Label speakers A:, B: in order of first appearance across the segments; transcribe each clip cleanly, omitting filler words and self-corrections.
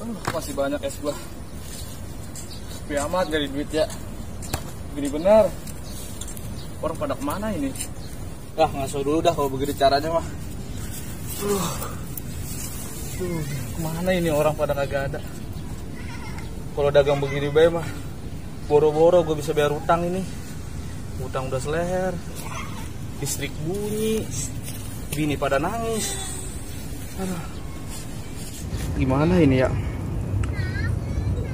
A: Masih banyak es gua. Sepi amat dari duit ya. Gini bener. Orang pada kemana ini? Ngaso dulu dah kalau begitu caranya mah. Kemana ini orang pada kagak ada? Kalau dagang begini bae mah boro-boro gue bisa bayar utang ini. Utang udah seleher. Listrik bunyi. Bini pada nangis. Aduh. Gimana ini ya?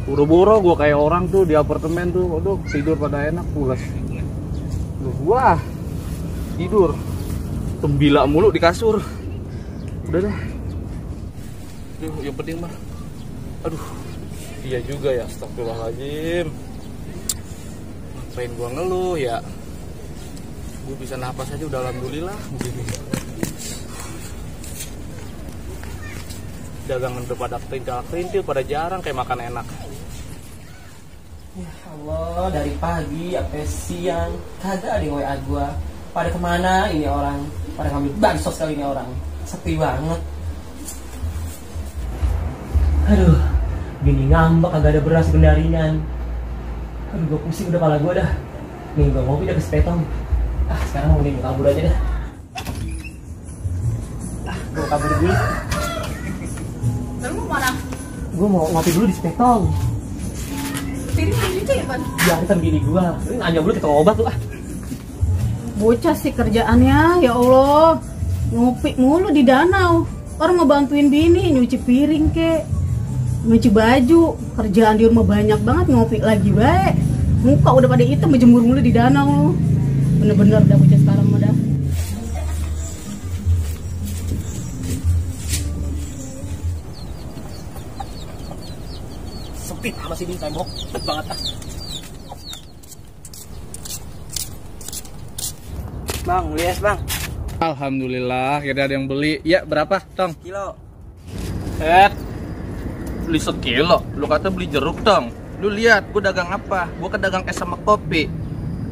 A: Boro-boro gue kayak orang tuh di apartemen tuh. Aduh, tidur pada enak pulas. Wah, tidur tembila mulu di kasur. Udah dah. Yang penting mah. Aduh, iya juga ya, astagfirullahaladzim. Ngapain gua ngeluh ya? Gua bisa napas aja udah alhamdulillah begini. Dagangan udah pada kerintil pada jarang kayak makan enak.
B: Ya Allah, dari pagi sampai siang kagak ada yang WA gua. Pada kemana ini orang? Pada ngambil bansos kali ini orang. Sepi banget. Aduh, gini ngambek kagak ada beras bendaringan. Aduh, gua pusing udah kepala gua dah. Nih gua ngopi dah ke Sepetong. Sekarang mending gua kabur aja dah. Gua kabur dulu.
C: Lalu mau mana?
B: Gua mau ngopi dulu di Sepetong.
C: Ini ya, Pan?
B: Ya, kan bini gua. Lu nanya dulu kita obat lu
C: Bocah sih kerjaannya, ya Allah. Ngopi mulu di danau. Orang mau bantuin bini, nyuci piring kek, nyuci baju. Kerjaan di rumah banyak banget, ngopi lagi baik. Muka udah pada hitam, berjemur mulu di danau. Bener-bener dah bocah sekarang mah dah.
B: Sempit masih di tembok. Sempit banget Bang, beli es bang.
A: Alhamdulillah, akhirnya ada yang beli. Ya, berapa, Tong?
B: Kilo.
A: Beli sekilo. Lu kata beli jeruk, Tong. Lu lihat, gue dagang apa? Gue kan dagang es sama kopi.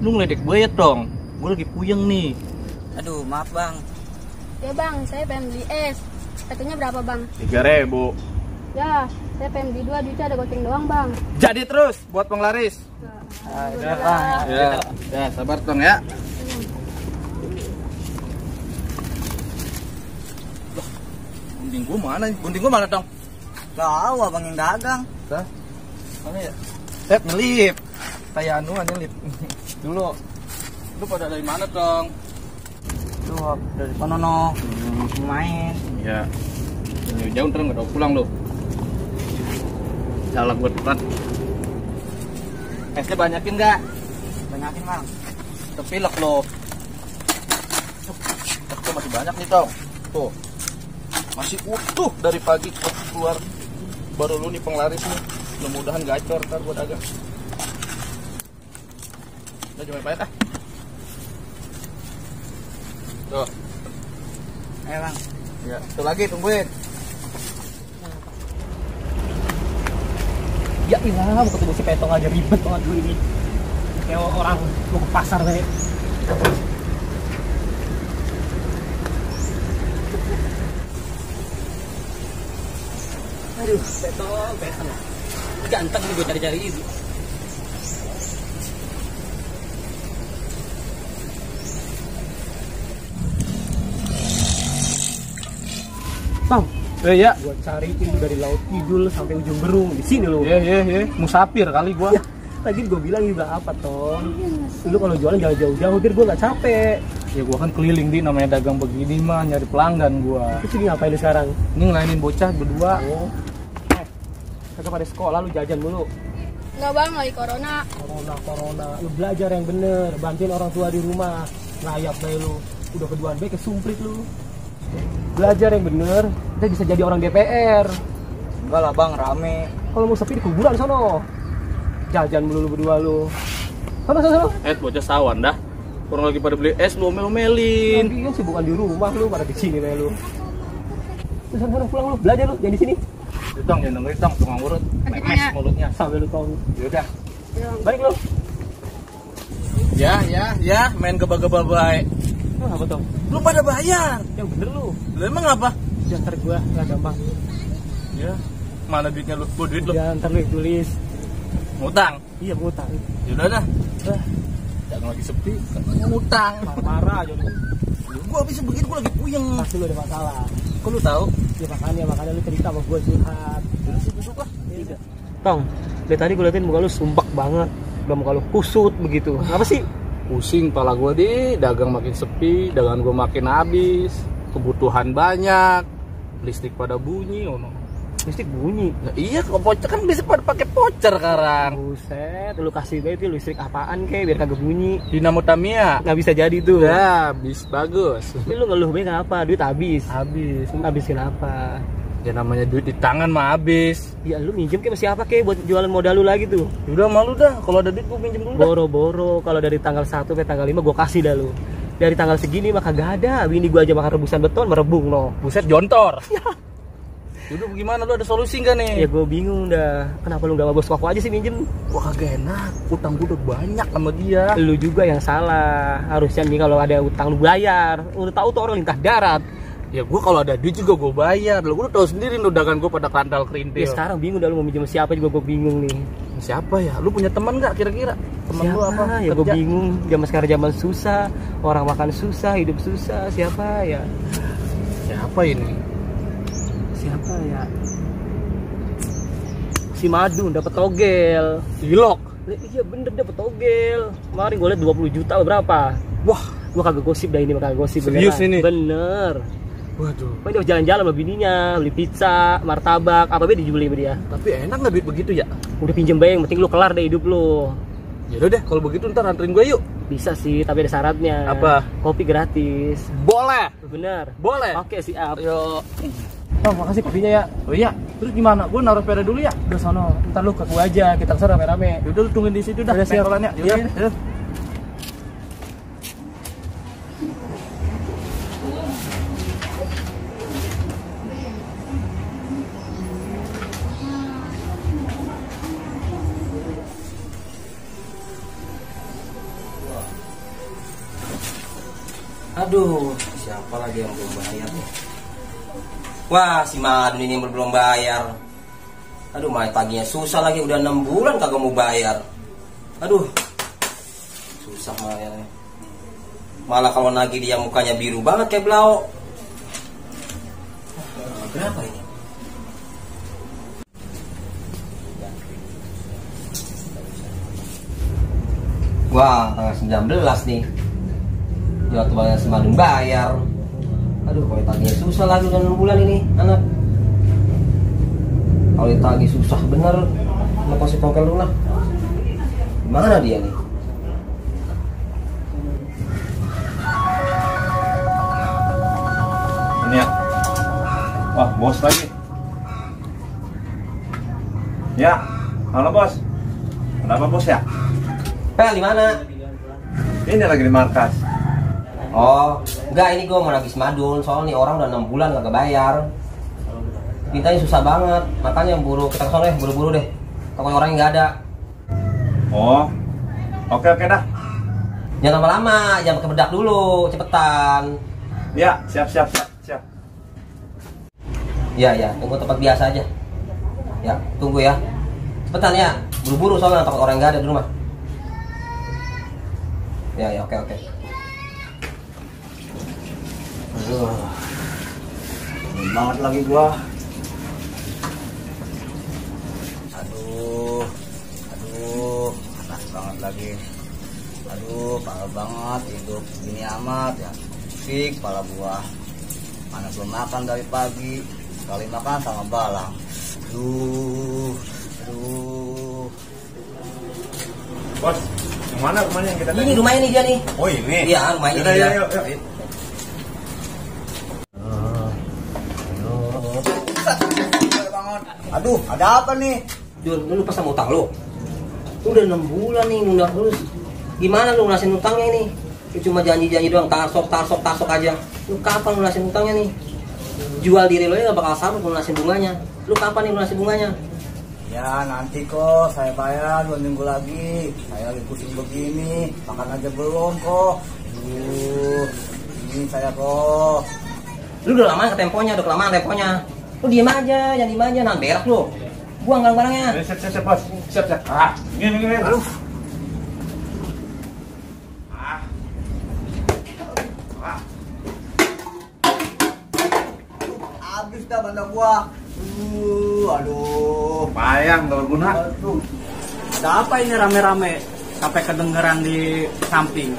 A: Lu ngeledek gue ya, Tong. Gue lagi puyeng nih.
B: Aduh, maaf bang.
D: Ya bang, saya pengen beli es. Katanya berapa bang?
A: 3.000.
D: Ya, saya pengen beli 2, duitnya ada goceng doang bang.
A: Jadi terus buat penglaris.
B: Udah bang.
A: Ya, sabar, Tong ya. Gunting gue mana? Gunting gue mana, Tong?
B: Tahu abang yang dagang.
A: Hah? Mana ya? Nyelip. Kayak anuan nyelip. Dulu. Lu pada dari mana, Tong?
B: Tuh, dari mana no? Main.
A: Ya. Jauh ntar nggak tau pulang lu. Salah gue tepat. Esnya banyakin nggak?
B: Banyakin bang.
A: Tepilek lo. Tuh masih banyak nih, Tong. Tuh. Masih utuh dari pagi keluar. Baru lu nih penglaris nih. Mudah-mudahan gacor ntar gua dagang. Udah jangan payah ah. Tuh.
B: Ayo bang.
A: Ya, itu lagi tungguin.
B: Ya ilah, mau ketemu si Petong aja ribet banget dulu ini. Kayak orang mau ke pasar kayak. Aduh, Petong. Ganteng nih gue cari-cari ini. Bang,
A: Ya.
B: gua cariin lu dari Laut Kidul sampai ujung Berung di sini lo.
A: Ya. Musafir kali gua.
B: Ya, tadi gua bilang juga apa, Tong? Lu kalau jualan jangan jauh-jauh, biar gua nggak capek.
A: Ya gua kan keliling di namanya dagang begini mah nyari pelanggan gua.
B: Terus ini ngapain lu sekarang?
A: Ini ngelainin bocah berdua.
B: Oh. Kagak pada sekolah lu jajan mulu.
D: Enggak bang, lagi corona.
B: Corona. Lu belajar yang bener, bantuin orang tua di rumah. Layak deh lu. Udah keduaan baik kesumplit lu. Belajar yang bener, kita bisa jadi orang DPR.
E: Enggak lah bang, rame.
B: Kalau mau sepi di kuburan sono. Jajan mulu lu berdua lu. Sono.
A: Bocah sawan dah. Orang lagi pada beli es lu omel-omelin.
B: Lagi kan sih bukan di rumah lu, pada di sini deh lu. Sana pulang lu, belajar lu, jangan di sini.
A: Tong, jangan dengerin Tong, tukang urut. Memes mulutnya.
B: Sampai lu tahu.
A: Yaudah.
B: Balik lu.
A: Ya, main geba-geba baik.
B: Apa tuh?
A: Lu pada bayar.
B: Yang bener lu.
A: Lu emang apa?
B: Jantar gua, nggak gampang.
A: Ya. Mana duitnya lu? Duit lu.
B: Ya ntar lu tulis.
A: Ngutang.
B: Iya ngutang.
A: Yaudah dah. Dagang lagi sepi, ngutang.
B: Marah aja lu.
A: Gua bisa begitu, gua lagi puyeng.
B: Pasti lu ada masalah.
A: Kok lu tahu?
B: Ya makanya lu cerita sama gue curhat.
A: Dulu sih duduk lah.
B: Tidak. Tong, dari tadi gue liatin muka lu sumpek banget. Udah muka lu kusut begitu. Apa sih?
A: Pusing pala gua dagang makin sepi, dagangan gua makin habis, kebutuhan banyak, listrik pada bunyi,
B: Listrik bunyi.
A: Nah, iya, kok voucher kan bisa pada pakai voucher sekarang.
B: Buset, lu kasih gue itu listrik apaan kek biar kagak bunyi.
A: Dinamo Tamiya.
B: Nggak bisa jadi tuh.
A: Ya, bagus.
B: Tapi lu ngeluh gue kenapa? Duit habis.
A: Habis.
B: Habis kenapa?
A: Ya namanya duit di tangan mah habis.
B: Ya lu minjem ke siapa ke buat jualan modal lu lagi tuh?
A: Udah malu dah, kalau ada duit gua pinjem dulu dah.
B: Boro-boro kalau dari tanggal 1 sampai tanggal 5 gua kasih dah lu. Dari tanggal segini mah kagak ada. Bini gua aja makan rebusan beton merebung no.
A: Buset jontor. Udah gimana, lu ada solusi nggak nih?
B: Ya gua bingung dah. Kenapa lu nggak bos aku aja sih minjem?
A: Gua kagak enak, utang gua udah banyak sama dia.
B: Lu juga yang salah. Harusnya nih kalau ada utang lu bayar. Udah tahu tuh orang lintah darat.
A: Ya gua kalau ada duit juga gua bayar. Lu udah tahu sendiri lu dagangan gua pada kantal kerintil.
B: Ya sekarang bingung dah lu mau minjem siapa juga gua bingung nih.
A: Siapa ya? Lu punya teman nggak kira-kira? Teman lu apa?
B: Ya gua
A: Kerja?
B: bingung. Zaman sekarang zaman susah, orang makan susah, hidup susah. Siapa ya?
A: Siapa ini?
B: Siapa ya? Si Madun dapat togel.
A: Ilok.
B: Iya bener dapat togel. Kemarin gue liat 20 juta berapa?
A: Wah,
B: Gua kagak gosip dah ini, kagak gosip.
A: Serius
B: beneran.
A: ini?
B: Bener.
A: waduh.
B: Kok dia jalan-jalan sama bininya, beli pizza, martabak, apa be dibeli sama dia.
A: Tapi enak nggak duit begitu ya?
B: Udah pinjem bae, yang penting lu kelar deh hidup lu.
A: Ya udah deh, kalau begitu ntar anterin gue yuk.
B: Bisa sih, tapi ada syaratnya.
A: Apa?
B: Kopi gratis.
A: Boleh.
B: Bener.
A: Boleh.
B: Oke, siap.
A: Yuk.
B: Bang, makasih kopinya ya.
A: Oh iya, terus gimana? Gue naruh sepeda dulu ya.
B: Udah sono, ntar lu ke gua aja, kita kesana rame-rame.
A: Yaudah lu tungguin di situ dah.
B: Udah, siap.
A: Pengkolannya.
B: Iya.
A: Yaudah.
F: Aduh, siapa lagi yang belum bayar nih? Wah, si Madun ini yang belum bayar. Aduh, main paginya susah lagi, udah 6 bulan kagak mau bayar. Aduh, susah bayarnya. Malah kalau nagih dia mukanya biru banget kayak belau. Berapa ini? Wah, tanggal 19 nih. Ya waktu banyak Madun bayar. Aduh, kalau ditagih susah lagi udah 6 bulan ini anak. Kalau ditagih susah bener. Lepas si tongkel dulu lah. Gimana dia nih?
G: Ini ya. Wah, bos lagi. Ya, halo bos. Kenapa bos ya?
F: Pel di mana?
G: Ini lagi di markas.
F: Oh, enggak, ini gue mau nagih Madun. Soalnya nih orang udah 6 bulan kagak bayar. Mintanya susah banget. Makanya buru kita kesana deh, buru-buru deh. Takut orangnya nggak ada.
G: Oh, oke dah.
F: Jangan lama-lama, jangan pakai bedak dulu, cepetan.
G: Ya, siap.
F: Ya, tunggu tempat biasa aja. Ya, tunggu ya. Cepetan ya, buru-buru soalnya takut orang nggak ada di rumah. Ya, oke.
G: Aduh, ingin banget lagi gua.
E: Aduh, panas banget lagi. Aduh, parah banget hidup gini amat ya. Sik, kepala gua. Mana belum makan dari pagi. Sekali makan sama balang. Aduh.
G: Bos, yang mana rumahnya yang kita
F: Ini rumahnya nih dia nih.
G: Oh ini?
F: Iya, rumahnya
G: Yaudah,
F: dia.
G: yuk.
E: Aduh, ada apa nih?
F: Jun, lu pas sama utang lu. Udah 6 bulan nih nunda terus. Gimana lu lunasin utangnya ini? Lu cuma janji-janji doang, tarsok aja. Lu kapan lunasin utangnya nih? Jual diri lu ya gak bakal sanggup lunasin bunganya. Lu kapan nih lunasin bunganya?
E: Ya nanti kok saya bayar 2 minggu lagi. Saya lagi pusing begini, makan aja belum kok. Aduh, ini saya kok.
F: Lu udah lama ke temponya, udah kelamaan temponya. Lu diem aja, jangan diem aja, nah berak lu. Buang barang-barangnya.
G: Siap, bos. Siap. Ah, gini. Aduh.
E: Habis dah benda gua. Aduh.
G: Payang gak berguna.
A: Ada apa ini rame-rame? Sampai kedengeran di samping.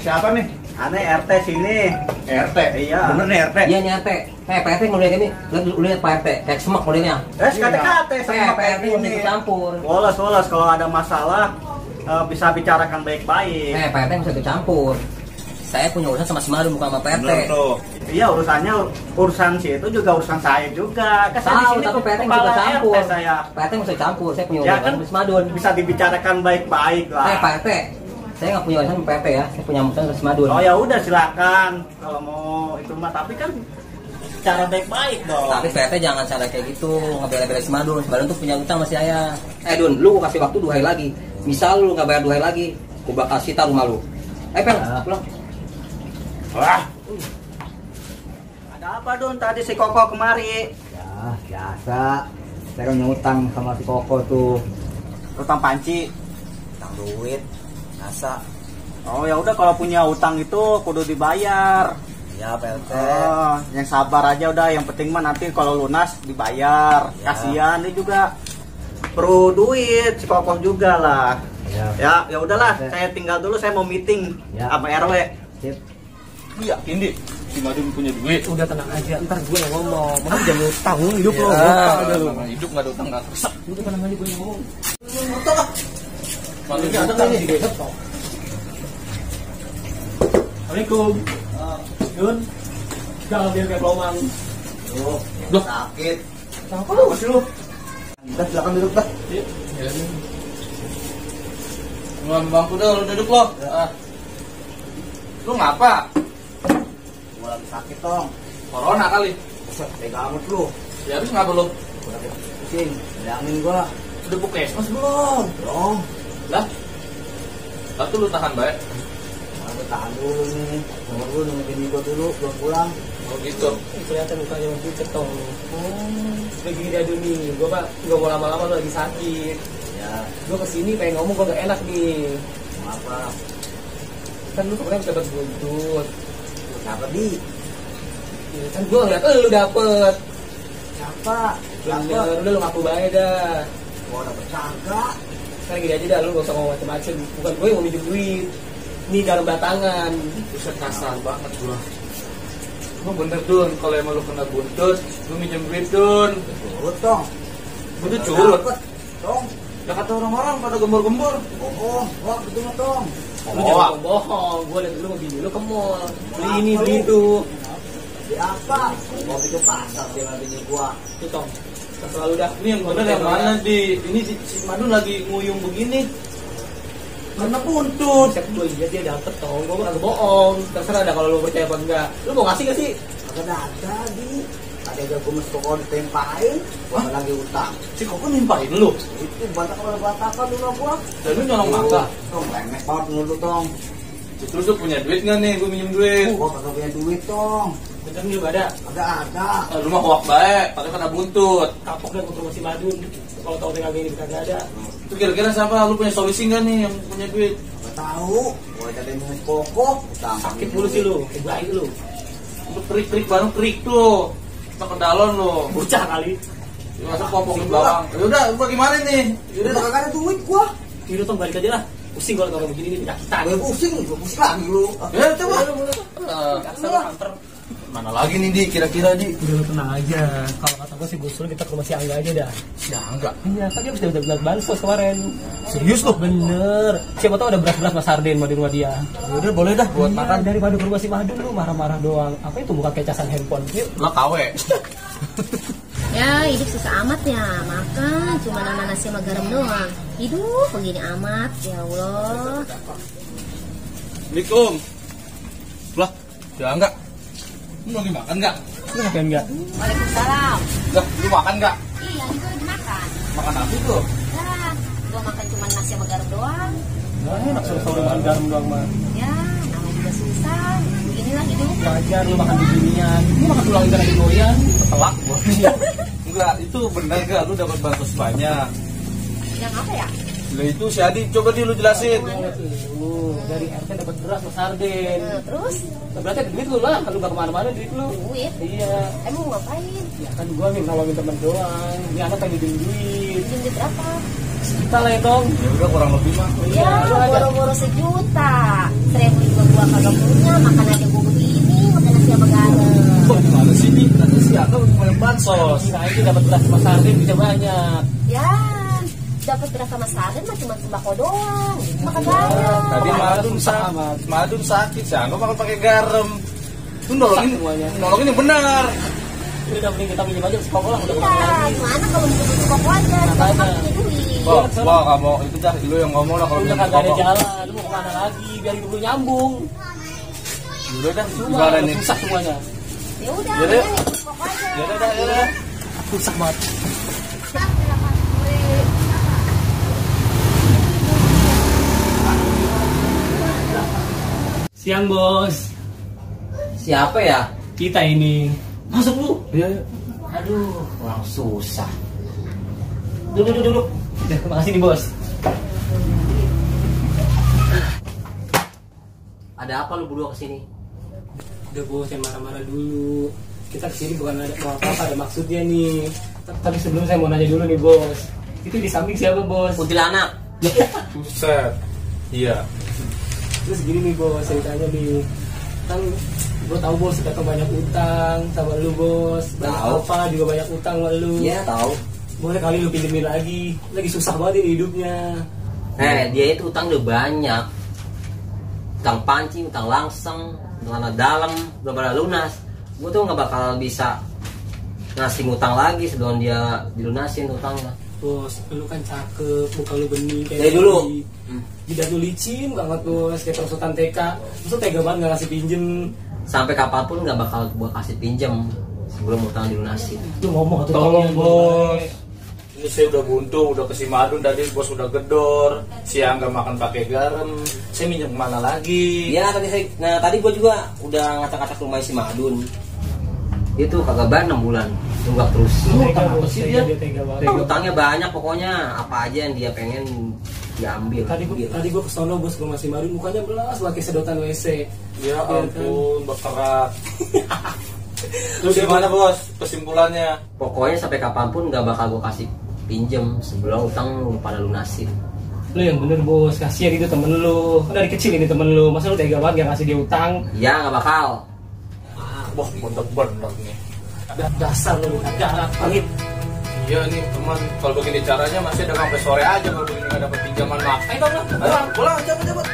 G: Siapa nih?
E: Aneh RT sini.
G: RT.
E: Iya.
G: Bener nih RT.
F: Iya nih RT. Pak RT ngeliat ini, lihat Pak RT, kayak semak modelnya.
E: Kate-kate sama
F: Pak RT nggak usah campur.
E: Woles kalau ada masalah bisa bicarakan baik-baik.
F: Pak RT nggak usah campur. Saya punya urusan sama si Madun, bukan sama Pak RT.
G: Bener tuh.
E: Iya urusan si itu juga urusan saya juga. Kan saya di
F: Tahu,
E: sini
F: tapi Pak RT nggak
E: kepala
F: usah campur.
E: RT saya.
F: Pak RT nggak usah campur. Saya punya
E: Ya
F: urusan
E: kan
F: sama si Madun.
E: bisa dibicarakan baik-baik lah.
F: Pak RT, saya nggak punya urusan sama Pak RT ya. Saya punya urusan sama si Madun.
E: Oh ya udah silakan kalau mau itu mah, tapi kan cara baik-baik dong.
F: Tapi Pak RT jangan cara kayak gitu, ngebela-bela si Madun. Si Madun tuh punya utang sama si Ayah. Dun, lu kasih waktu 2 hari lagi. Misal lu nggak bayar 2 hari lagi, gua bakal sita rumah lu. Pel, pulang.
G: Wah.
E: Ada apa Don tadi si Koko kemari?
H: Ya, biasa. Saya kan ngutang sama si Koko tuh.
E: Utang panci.
H: Utang duit. Biasa.
E: Oh ya udah kalau punya utang itu kudu dibayar.
H: Ya, PLT.
E: Oh, yang sabar aja udah, yang penting mah nanti kalau lunas dibayar.
H: Ya.
E: Kasihan dia juga perlu duit, si Koko juga lah. Ya udahlah,
H: Oke.
E: saya tinggal dulu, saya mau meeting
H: Ya.
E: sama RW.
H: Sip.
A: Lu yakin di si Madun punya duit?
B: Udah tenang aja, ntar gue yang ngomong. Mama jangan utang, hidup lo.
A: Hidup nggak ada utang nggak resep.
B: Udah tenang aja, gue yang ngomong.
A: Madunnya ada nggak?
B: Assalamualaikum. Yun, jangan biar kayak pelomang.
A: Loh,
E: Sakit.
B: Kenapa lu? Masih lu?
E: Udah silakan duduk dah.
A: Lu ambil bangku dah, lu duduk lo. Lu ngapa?
E: Gua lagi sakit dong.
A: Corona kali.
E: Tega amat lu.
A: Ya habis ngapa lu?
E: Udah pusing, bilangin gua.
A: Udah puskesmas belum?
E: Dong.
A: Lah, lalu lu tahan baik.
E: Aku tahan dulu nih. Nomor dulu nungguin gua dulu, belum pulang.
A: Oh gitu.
B: Kelihatan mukanya masih cetong. Udah gini dia dulu nih. Gue pak nggak mau lama-lama, lu lagi sakit.
E: Ya,
B: Gue kesini pengen ngomong, gue gak enak nih.
E: apa?
B: Kan lu kemarin dapat buntut.
E: Siapa di?
B: Ya, kan gue ngeliat lu dapet.
E: Siapa?
B: Bener, udah lu ngaku baik dah.
E: Gua dapet kagak.
B: Sekarang gini aja dah, lu gak usah ngomong macem-macem. Bukan gue yang mau minjem duit. Ini dalam batangan.
A: Buset, kasar banget gua. Gua bener Dun, kalau emang lu kena buntut, lu minjem duit Dun.
E: Urut dong.
A: Gua tuh curut.
E: Dapet dong.
A: Ya kata orang-orang pada gembor-gembor.
E: Bohong. Wah, betul dong.
B: Lu jangan bohong. Gue liat dulu mau bini lu ke mall. Beli ini, beli itu.
E: Di apa? Mau ke pasar dia bini gua.
B: Itu tong. Terserah lu dah.
A: Ini yang bener yang mana di? Ini si Madun lagi nguyung begini. Karena buntut.
B: Cek gue iya dia dapet tong. Gue agak bohong. Terserah dah kalau lu percaya apa enggak. Lu mau ngasih gak sih?
E: Kagak ada di. Tadi aja gua mesti kok ditempain. Gua lagi utang.
A: Si Koko nimpain lu.
E: Itu bantakan dulu gua.
A: Dan lu nyolong mangga.
E: Tong, remek banget dulu tong.
A: Terus lu punya duit nggak nih? Gua minjem duit.
E: Gua kagak punya duit tong.
B: Bener nih ada.
E: Kagak ada.
A: Ah, lu mah hoak baik, pakai kena buntut.
B: Kapok dah ke si Madun. Kalau tahu tinggal gini kagak ada.
A: Itu kira-kira siapa? Lu punya solusi nggak nih yang punya duit?
E: Gak tahu. Gua jadi minum Koko. Utang.
B: Sakit mulu sih lu. Baik lu.
A: Lu krik baru krik tuh. Kita ke dalon lu.
B: Bocah kali.
A: Ya, masa popok di belakang. Ya udah, gua gimana nih?
E: Udah kagak ada duit gua.
B: Ini tong balik aja lah. Pusing kalau orang begini nih penyakitan.
E: Gua pusing lagi lu.
A: Ya, coba. Mana lagi nih di kira-kira di?
B: Udah lu tenang aja. Kalau kata gue sih Gus kita ke rumah si Angga aja dah.
A: Ya enggak.
B: Iya, kan dia bisa benar bansos kemarin.
A: Serius lu?
B: Bener. Siapa tahu ada beras-beras Mas Sarden di rumah dia.
A: Ya udah boleh dah buat
B: Iya,
A: makan.
B: daripada ke rumah si Madun lu marah-marah doang. Apa itu bukan kecasan handphone? Yuk.
A: Lah kawe.
D: Ya hidup susah amat ya. Makan cuma nama nasi sama garam doang. Hidup begini amat. Ya Allah.
A: Assalamualaikum. Lah, ya enggak. Lu lagi makan enggak?
B: Lu makan enggak?
D: Waalaikumsalam.
A: Lah, lu makan enggak?
D: Iya, ini gue lagi makan.
A: Makan apa tuh?
D: Ya, gue makan cuma nasi sama garam doang.
B: Nah, enak sore-sore makan garam doang mah.
D: Ya, namanya juga susah. Beginilah hidup.
B: Wajar lu makan beginian. Lu makan tulang ikan lagi doyan.
A: Telak gua. juga. Itu benar gak lu dapat bansos banyak?
D: Yang apa ya?
A: Lah itu si Adi, coba lu jelasin.
B: Dari RT dapat beras Mas Arden.
D: Nah, terus
B: Berarti ada duit lu lah, kalau nggak kemana-mana duit lu.
D: duit.
B: Iya.
D: Emang mau ngapain?
B: Ya kan gua nih nolongin temen doang. Ini anak pengen duit.
D: Pinjam duit berapa?
B: Kita lah ya dong.
A: Ya udah kurang lebih mah.
D: Ya,
B: lu aja.
D: boro-boro 1 juta. 1.000 juga gua kagak punya, makan aja gua begini, makan nasi sama garam.
A: Kok gimana sih nih? Kata si Aka udah banyak bansos.
B: Kira itu dapat beras Mas Arden bisa banyak.
D: Ya, dapat beras sama sarden mah cuma sembako doang. Makan garam.
A: Tadi Madun sakit, si Aka makan pakai garam. Lu nolongin
B: Semuanya.
A: nolongin yang benar.
B: Ini udah mending kita pinjam aja sekolah lah udah
D: Iya,
B: kemana lagi.
D: gimana kalau minjem sembako aja? Kita kan punya duit.
A: Wah, kamu itu dah lu yang ngomong lah kalau
B: Udah
A: minum
B: kagak ada
A: rokok.
B: jalan, lu mau kemana lagi biar hidup lu nyambung.
A: Udah dah,
B: Cuma
A: gimana nih?
B: susah semuanya.
D: Ya udah,
A: Yaudah.
D: mending minjem sembako aja.
A: Ya udah, ya udah.
B: Susah banget. Siang bos,
F: Siapa ya?
B: kita ini masuk lu.
A: Iya.
F: Aduh, orang susah.
B: Duduk. Makasih nih bos.
F: Ada apa lu berdua kesini?
B: Udah bos, yang marah-marah dulu. Kita kesini bukan ada mau apa, ada maksudnya nih. Tapi sebelum saya mau nanya dulu nih bos, itu di samping siapa bos?
F: Kuntilanak.
A: Buset. Iya.
B: Terus gini nih bos, ceritanya nih. Kan gue tahu bos, kita banyak utang sama lu bos. Banyak
F: Tahu.
B: apa juga banyak utang sama lu.
F: Iya tahu.
B: Boleh kali lu pinjemin lagi. Lagi susah banget ini hidupnya.
F: Dia itu utang udah banyak. Utang pancing, utang langseng, utang dalam, belum pada lunas. Gue tuh nggak bakal bisa ngasih ngutang lagi sebelum dia dilunasin utangnya.
B: Bos, lu kan cakep, muka lu bening kayak
F: Dari dulu.
B: gini. Jidat lu licin banget bos, kayak perusutan TK. Terus lu tega banget gak ngasih pinjem.
F: Sampai kapanpun nggak bakal gue kasih pinjam sebelum utang dilunasin.
B: Lu ngomong atau
A: Tolong bos. Ini saya udah buntu, udah ke si Madun tadi bos udah gedor. Siang nggak makan pakai garam. Saya minjem kemana lagi?
F: Iya tadi gue juga udah ngacak-ngacak rumah si Madun. Itu kagak bayar 6 bulan, tunggak terus.
B: Lu
A: Utang
B: tega
A: apa
B: bos,
A: sih
B: tega
A: dia?
B: dia tega banget.
F: Utangnya banyak pokoknya, apa aja yang dia pengen diambil.
B: Tadi gua kesono bos, gua masih baru mukanya belas pakai sedotan WC.
A: Ya
B: kan?
A: ampun, berkerak. Terus gimana bos? Kesimpulannya?
F: Pokoknya sampai kapanpun nggak bakal gue kasih pinjem sebelum utang lu pada lunasin.
B: Lu yang bener bos, kasihan itu temen lu. Kan dari kecil ini temen lu, masa lu tega banget gak ngasih dia utang?
F: Iya nggak bakal.
A: Wah, bener-bener nih.
B: Dasar lu, darah pangit.
A: Iya nih teman, kalau begini caranya masih ada sampai sore aja kalau begini nggak dapat pinjaman mah. Ayo dong, pulang, cepet.